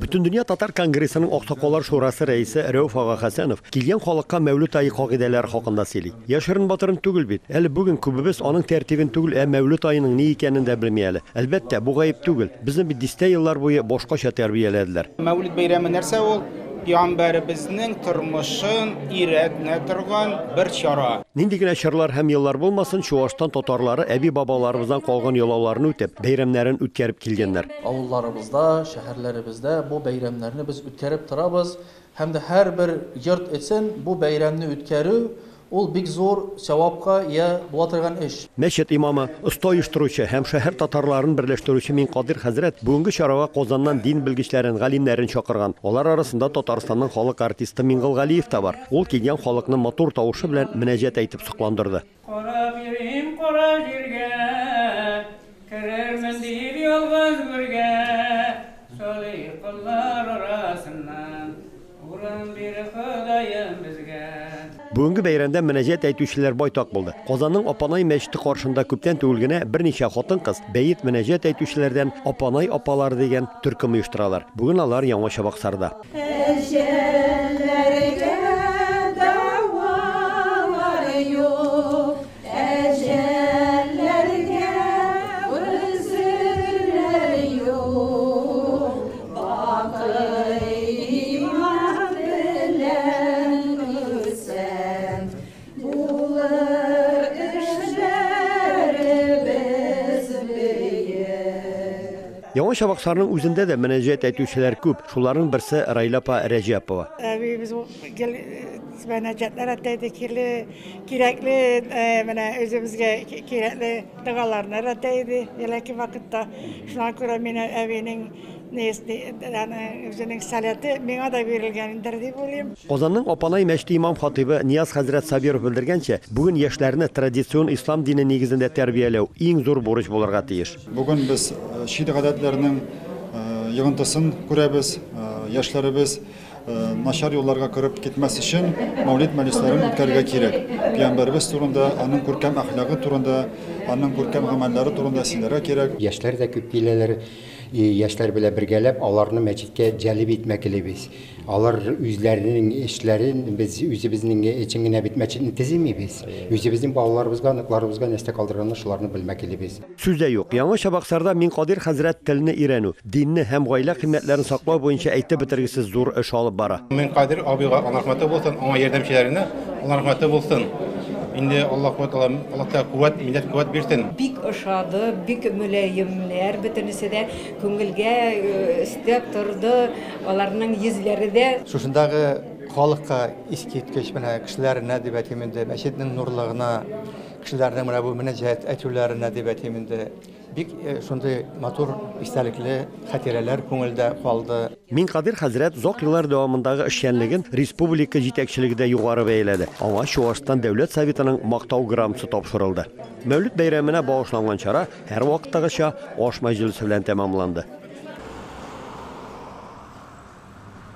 Бөтендөнья татар конгрессының Аксакаллар шурасы рәисе Рәүф ага Хәсәнов килгән халыкка Мәүлет ае кагыйдәләре хакында сөйли. Яшерен-батырын түгел бит, әле бүген күбебез аның тәртибен түгел, ә Мәүлет аеның ни икәнен дә белми әле. Әлбәттә, бу гаеп түгел, безне бит дистә еллар буе башкача тәрбияләделәр. Мәүлет бәйрәме нәрсә ул? Пәйгамбәребезнең тормышын өйрәтнә торган бер чара. Нинди генә чорлар һәм еллар булмасын, Чуашстан татарлары әби-бабаларыбыздан калган йолаларны үтеп, бәйрәмнәрен үткәреп килгәннәр. Авылларыбызда, шәһәрләребездә бу бәйрәмнәрне без үткәреп торабыз һәм дә һәрбер йорт өчен бу бәйрәмне үткәрү ул бик зур сәвапка ия була торган эш. Мәчет имамы, оста оештыручы һәм шәһәр татарларын берләштерүче Миңкадыйр хәзрәт бүгенге чарага Казаннан дин белгечләрен, галимнәрен чакырган. Алар арасында Татарстанның халык артисты Миңгол Галиев та бар. Ул килгән халыкны матур тавышы белән мөнәҗәт әйтеп сокландырды. Карап йөрим кара җиргә, Керермен дип ялгыз гүргә, Салих коллар арасыннан Урын бир, Ходаем, безгә. Бүгенге бәйрәмдә мөнәҗәт әйтүчеләр байтак булды. Казанның Апанай мәчете каршында күптән түгел генә берничә хатын-кыз бәет-мөнәҗәт әйтүчеләрдән Апанай апалары дигән төркем оештыралар. Бүген алар Яңа Чабаксарда. Әҗәлләргә дәвалар юк, Әҗәлләргә гозерләр юк. Бакый иман белән үлсәң, Булыр эшләребез бөек. Яңа Чабаксарның үзендә дә мөнәҗәт әйтүчеләр күп. Шуларның берсе Раилә апа Рәҗәпова. Әбиебез гел мөнәҗәтләр әйтә иде, кирле, кирәкле, менә үзебезгә кирәкле догаларны әйтә иде элекке вакытта. Шуңа күрә мин әбинең үзенең сәләте миңа да бирелгәндер дип уйлыйм. Казанның Апанай мәчете имам-хатыйбы Нияз хәзрәт Сабиров белдергәнчә, бүген яшьләрне традицион ислам дине нигезендә тәрбияләү иң зур бурыч булырга тиеш. Бүген без чит гадәтләрнең йогынтысын күрәбез. Яшьләребез начар юлларга кереп китмәс өчен Мәүлид мәҗлесләрен үткәрергә кирәк. Пәйгамбәребез турында, аның күркәм әхлагы турында, аның күркәм гамәлләре турында сөйләргә кирәк. Яшьләр дә күп киләләр. Яшьләр белән бергәләп аларны мәчеткә җәлеп итмәклебез. Алар үзләренең эшләрен, без үзебезнең өчен генә бит мәчетне төземибез. Үзебезнең балаларыбызга, оныкларыбызга нәрсә калдырганны шуларны белмәклебез. Сүз дә юк, Яңа Чабаксарда Миңкадыйр хәзрәт телне өйрәнү, динне һәм гаилә кыйммәтләрен саклау буенча әйтеп бетергесез зур эш алып бара. Миңкадыйр абыйга Аллаһ рәхмәте булсын, аңа ярдәмчеләренә Аллаһ рәхмәте булсын. Инде Аллаһ куәт ала, Аллаһ Тәгалә куәт, милләт куәт бирсен. Бик ошады, бик мөлаемнәр бөтенесе дә, күңелгә өстәп торды, аларның йөзләре дә. Шушындагы халыкка искиткеч менә кешеләренә дип әйтим инде, мәчетнең нурлыгына, Кешеләрнең менә бу мөнәҗәт әйтүләренә дип әйтим инде, бик шундый матур истәлекле хатирәләр күңелдә калды. Миңкадыйр хәзрәт озак еллар дәвамындагы эшчәнлеген республика җитәкчелеге дә югары бәяләде. Аңа Чуашстан Дәүләт Советының Мактау грамотасы тапшырылды. Мәүлет бәйрәменә багышланган чара, һәрвакыттагыча, аш мәҗлесе белән тәмамланды.